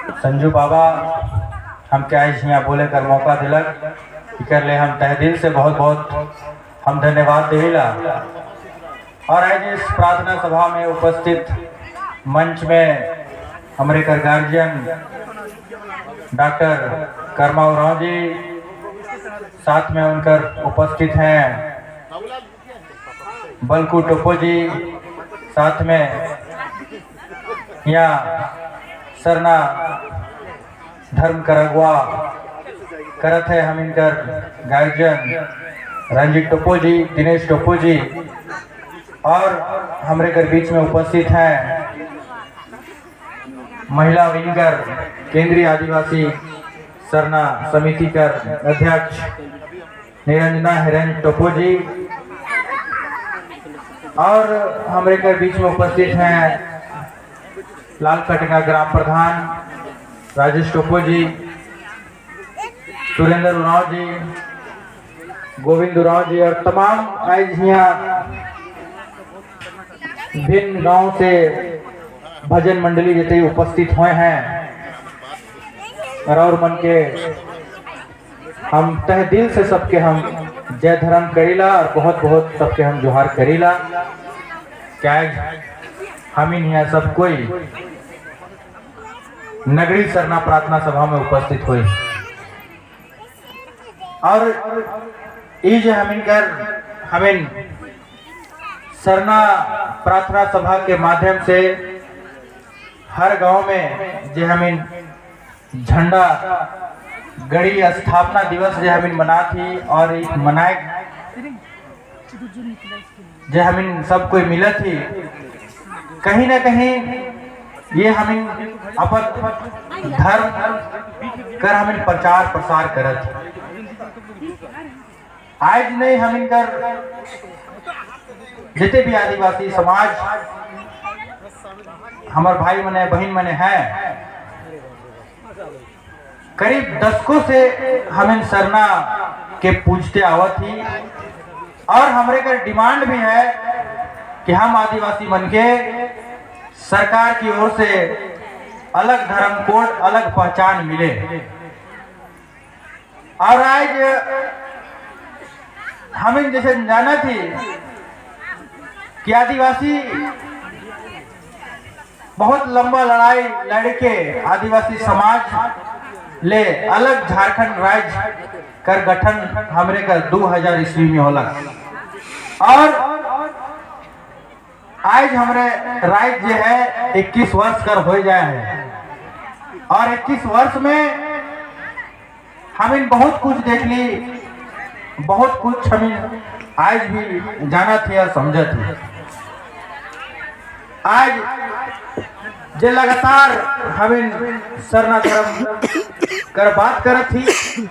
संजू बाबा हमके आज यहाँ बोले कर मौका दिलक, इकर ले हम तहे दिल से बहुत बहुत हम धन्यवाद देला। और आज इस प्रार्थना सभा में उपस्थित मंच में हमारे कर गार्जियन डॉक्टर कर्मा उरांव जी, साथ में उनकर उपस्थित हैं बलकू टोपो जी, साथ में यहाँ सरना धर्म करगवा करत है हम इनकर गार्जियन रंजीत टोपो जी, दिनेश टोपो जी, और हमरे कर बीच में उपस्थित हैं महिला विंगर केंद्रीय आदिवासी सरना समिति कर अध्यक्ष निरंजना हिरण टोपो जी, और हमरे कर बीच में उपस्थित हैं लाल कटंगा ग्राम प्रधान राजेश टोपो जी, सुरेंद्र उरांव जी, गोविंद उरांव जी, और तमाम आज यहाँ भिन्न गांव से भजन मंडली जते उपस्थित हुए हैं। और मन के हम तह दिल से सबके हम जय धर्म करीला और बहुत बहुत सबके हम जोहार करीला। क्या हम इन यहाँ सब कोई नगरी सरना प्रार्थना सभा में उपस्थित हुई। और ये जो हम इनकर हमें सरना प्रार्थना सभा के माध्यम से हर गांव में जो हमें झंडा गढ़ी स्थापना दिवस जो हमें मना थी और एक मनाए जो हमें सब कोई मिला थी, कहीं ना कहीं ये हमें अपन धर्म कर हमें प्रचार प्रसार करत। आज नहीं हम इनकर जितने भी आदिवासी समाज हमार भाई मने बहन मने हैं, करीब दशकों से हमें सरना के पूजते आवत थी और हमरे का डिमांड भी है कि हम आदिवासी मन के सरकार की ओर से अलग धर्म कोड अलग पहचान मिले। और आज हमें जैसे जाना थी कि आदिवासी बहुत लंबा लड़ाई लड़के आदिवासी समाज ले अलग झारखंड राज्य कर गठन हमरे का 2000 ईस्वी में होला। और आज हमरे राज्य जो है 21 वर्ष कर हो जाए है और 21 वर्ष में हम बहुत कुछ देख ली, बहुत कुछ हमें आज भी जाना थी और समझा थी। आज जे लगातार हमें सरना धर्म कर बात करत थी,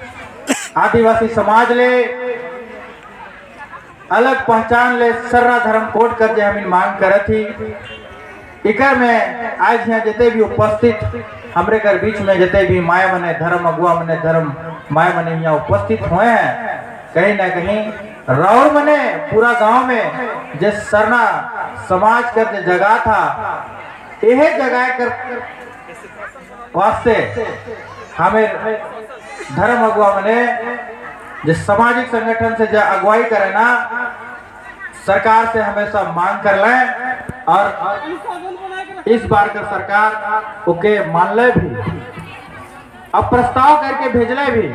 आदिवासी समाज ले अलग पहचान ले सरना धर्म कोड कर जे हमें मांग करत थी, इकर में आज यहाँ जते भी उपस्थित हमरे कर बीच में जते भी माय मने धर्म अगुआ मने धर्म माय मने यहाँ उपस्थित हुए हैं, कहीं ना कहीं राउर मने पूरा गांव में जे सरना समाज कर जे जगह था, यह जगह कर वास्ते हमें धर्म अगुआ मने जो सामाजिक संगठन से जो अगुवाई करे ना, सरकार से हमेशा मांग कर लें और इस बार का सरकार ओके मान ले भी, अब प्रस्ताव करके भेजले भी,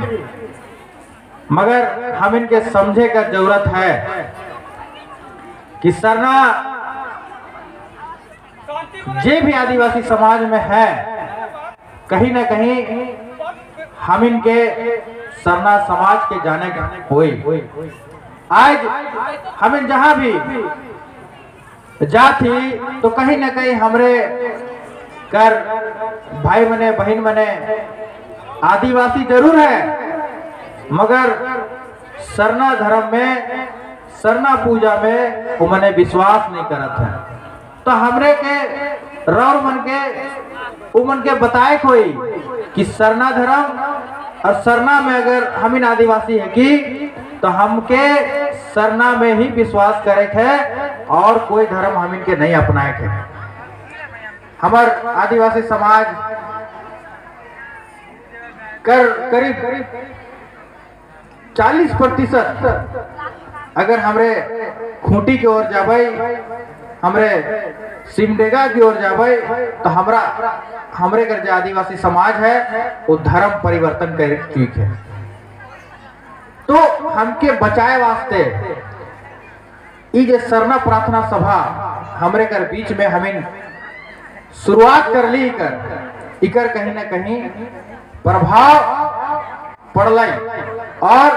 मगर हम इनके समझे का जरूरत है कि सरना जे भी आदिवासी समाज में है, कहीं ना कहीं हम इनके सरना समाज के जाने होई। आज हम जहां भी जाती तो कहीं ना कहीं हमरे कर भाई मने बहन मने आदिवासी जरूर है, मगर सरना धर्म में सरना पूजा में वो मने विश्वास नहीं करत है। तो हमरे के रौर मन के वो मन के बताए कोई कि सरना धर्म और सरना में अगर हम इन आदिवासी है कि तो हमके सरना में ही विश्वास करे है और कोई धर्म हम इनके नहीं अपनाए थे। हमार आदिवासी समाज कर करीब 40% अगर हमरे खूंटी की ओर जाबे, हमरे सिमडेगा की ओर जाबे तो हमरा हमरे कर जो आदिवासी समाज है वो धर्म परिवर्तन कर चुके है। तो हमके बचाए वास्ते ई जे सरना प्रार्थना सभा हमरे कर बीच में हमें शुरुआत कर ली, कर इकर कहीं ना कहीं प्रभाव पड़लाई और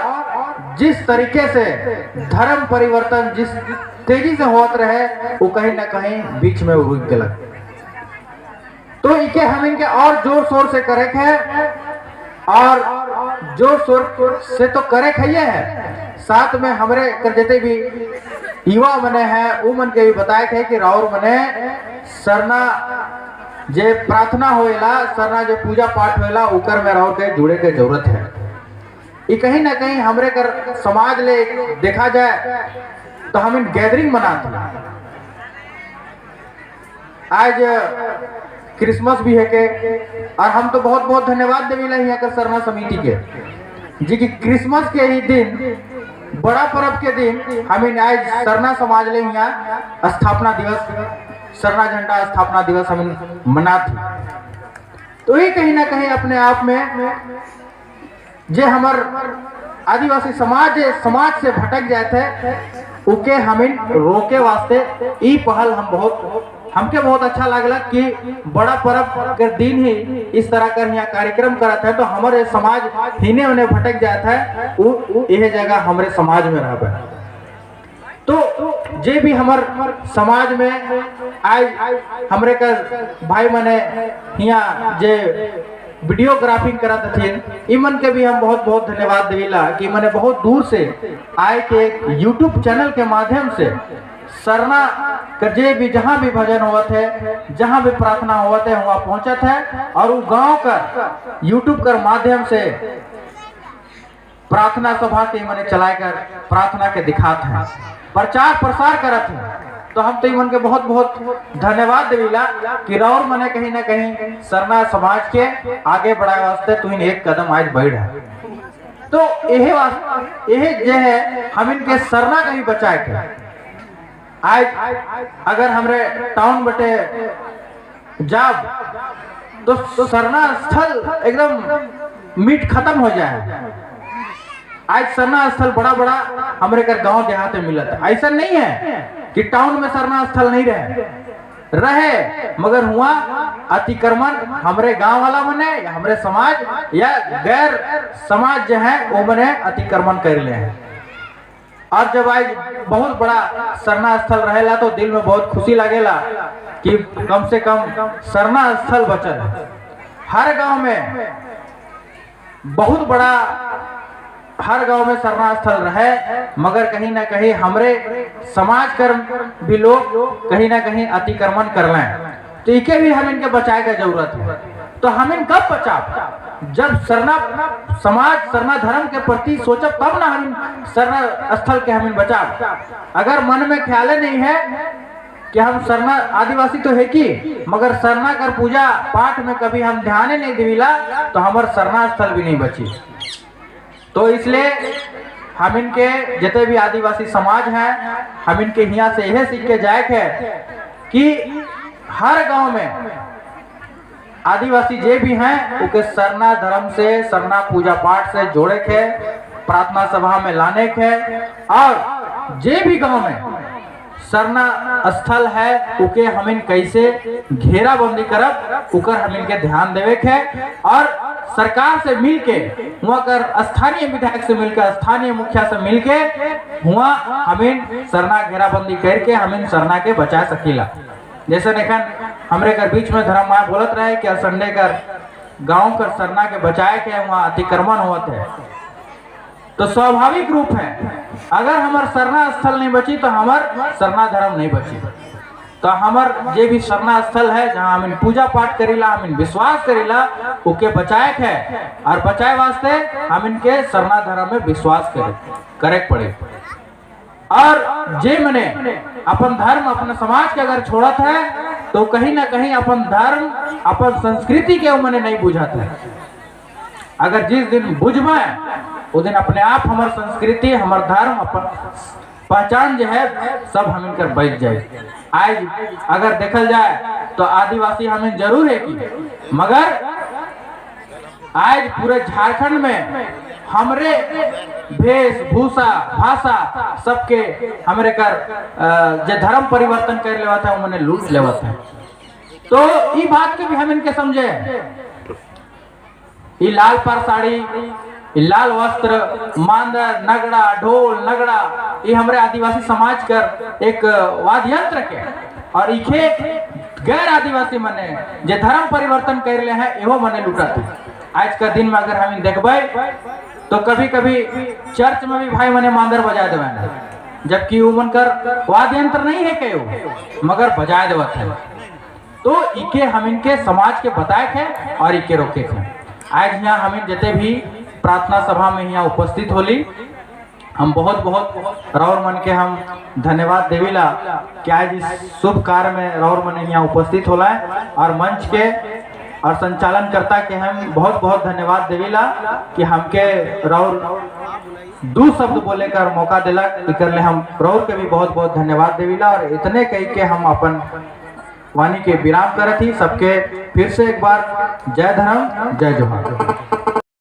जिस तरीके से धर्म परिवर्तन जिस तेजी से होत रहे वो कहीं ना कहीं बीच में रुक गया। तो इके हम इनके और जोर शोर से करे है और जोर शोर से तो करे है, साथ में हमरे कर जते भी युवा मने हैं वो मन के भी बताए है कि राउर मने सरना जे प्रार्थना होएला, सरना जे पूजा पाठ होएला उकर में राउर के जुड़े के जरूरत है। ये कहीं ना कहीं हमरे कर समाज ले देखा जाए तो हम इन गैदरिंग मनाते हैं। आज क्रिसमस भी है के और हम तो बहुत बहुत धन्यवाद देवी यहाँ कर सरना समिति के जी कि क्रिसमस के ही दिन बड़ा पर्व के दिन हम आज सरना समाज ले यहाँ स्थापना दिवस, सरना झंडा स्थापना दिवस हम मनाते। तो ये कहीं ना कहीं अपने आप में जे हमार आदिवासी समाज समाज से भटक जाते हैं उके हमें रोके वास्ते ई पहल हम बहुत हमके बहुत अच्छा लगला कि बड़ा पर्व के दिन ही इस तरह का यहाँ कार्यक्रम करता है तो हमारे समाज हिने उन्हें भटक जाता है वो यह जगह हमारे समाज में रह। तो जे भी हमार समाज में आज हमरे का भाई मने यहाँ जे वीडियोग्राफी करत थे इमन के भी हम बहुत बहुत धन्यवाद देला कि मने बहुत दूर से आए के यूट्यूब चैनल के माध्यम से सरना कर जे भी जहाँ भी भजन होत है, जहाँ भी प्रार्थना होत है वहाँ पहुँचत है और वो गांव कर यूट्यूब कर माध्यम से प्रार्थना सभा के मने चलाए कर प्रार्थना के दिखात हैं, प्रचार प्रसार करत हैं। तो हम तो मन के बहुत बहुत धन्यवाद देवीला कि राउर मने कहीं ना कहीं सरना समाज के आगे बढ़ाए वास्ते तुम एक कदम आज बढ़ है। तो यह जो है हम इनके सरना कहीं बचाए के आज अगर हमरे टाउन बटे जाब तो सरना स्थल एकदम मीट खत्म हो जाए। आज सरना स्थल बड़ा बड़ा हमरे कर गांव देहात में मिलता है। ऐसा नहीं है कि टाउन में सरना स्थल नहीं रहे रहे मगर हुआ अतिक्रमण हमरे गांव वाला मने या हमरे समाज या गैर समाज जो है वो मने अतिक्रमण कर ले हैं। और जब आज बहुत बड़ा सरना स्थल रहेला तो दिल में बहुत खुशी लगेला कि कम से कम सरना स्थल बचल। हर गांव में बहुत बड़ा हर गांव में सरना स्थल रहे मगर कहीं ना कहीं हमरे समाज कर भी लोग कहीं ना कहीं अतिक्रमण कर लें तो इके भी हम इनके बचाए का जरूरत है। तो हम इन कब बचाव जब सरना समाज सरना धर्म के प्रति सोचब तब ना हम सरना स्थल के हम इन बचाव। अगर मन में ख्याल नहीं है कि हम सरना आदिवासी तो है कि मगर सरना कर पूजा पाठ में कभी हम ध्यान ही नहीं दिला तो हमार सरना स्थल भी नहीं बची। तो इसलिए हम इनके जितने भी आदिवासी समाज हैं हम इनके यहाँ से यह सीख के जाए है कि हर गांव में आदिवासी जे भी हैं उनके सरना धर्म से सरना पूजा पाठ से जोड़े के प्रार्थना सभा में लाने के और जे भी गांव में सरना स्थल है उके हम इन कैसे घेराबंदी करब उकर हम इनके ध्यान देवे के और सरकार से मिलके वहाँ कर स्थानीय विधायक से मिलकर स्थानीय मुखिया से मिलके वहाँ हमें सरना घेराबंदी करके हमें सरना के बचा सकीला। जैसे देखन हमरे कर बीच में धर्म माया बोलत रहे कि संडे कर गांव कर सरना के बचाए के वहाँ अतिक्रमण होत है तो स्वाभाविक रूप है अगर हमार सरना स्थल नहीं बची तो हमार सरना धर्म नहीं बची। तो हमार जे भी सरना स्थल है जहाँ हम पूजा पाठ करीला हम विश्वास करीला उके बचाए है और बचाए वास्ते हम इनके सरना धर्म में विश्वास करे पड़े। और जे मने अपन धर्म अपने समाज के अगर छोड़त है तो कहीं ना कहीं अपन धर्म अपन संस्कृति के मने नहीं बुझाते है। अगर जिस दिन बुझबे, वो दिन अपने आप हमार संस्कृति, हमार धर्म, अपन पहचान जो है, सब हम इनकर बच जाए। आज अगर देखल जाए तो आदिवासी हमें जरूर है कि, मगर आज पूरे झारखंड में हमरे वेशभूषा, भाषा सबके हमरे कर जे धर्म परिवर्तन कर लेवत है, उन्होंने लूट लेवत है। तो ई बात के भी हम इनके समझे। ई लाल पर साड़ी, ई लाल वस्त्र, मांदर, नगड़ा, ढोल नगड़ा, ये हमरे आदिवासी समाज कर एक वाद्य यंत्र के और इखे गैर आदिवासी मने जे धर्म परिवर्तन कर ले हैं, एहो मने लूटत है। आज का दिन में अगर हम देखबै तो कभी कभी चर्च में भी भाई मने मांदर बजा देवे, जबकि वो मन कर वाद्य यंत्र नहीं है के, मगर बजा देवत है। तो इके हम इनके समाज के बताए थे और इके रोके थे। आज यहाँ हम जते भी प्रार्थना सभा में यहाँ उपस्थित होली, हम बहुत बहुत राउर मन के हम धन्यवाद देवीला कि आज इस शुभ कार्य में राउर मन यहाँ उपस्थित होला है और मंच के और संचालन करता के हम बहुत बहुत धन्यवाद देवीला कि हमके राउर दो शब्द बोले कर मौका दिला। इकर ले हम राउर के भी बहुत बहुत धन्यवाद देवीला और इतने कही के हम अपन वाणी के विराम करत ही। सबके फिर से एक बार जय धर्म, जय जोहार।